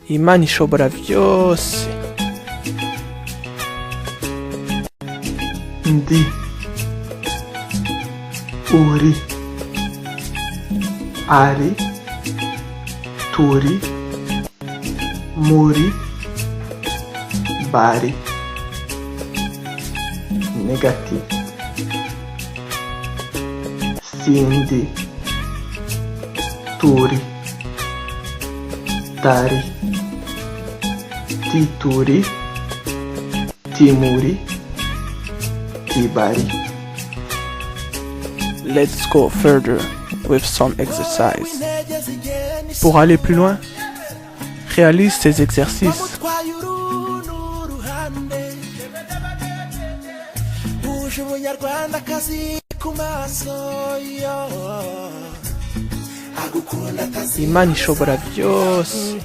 Imana ishobora vyose. Ndi, uri, ari, turi, muri, bari. Negative. Sindi, turi, tari, tituri, timuri, tibari. Let's go further with some exercise. Pour aller plus loin, réalise ces exercices. Wamutwaye uru n'uruhande uje umunyarwandakazi ku maso yo agukunda atazi. Imana ishobora vyose.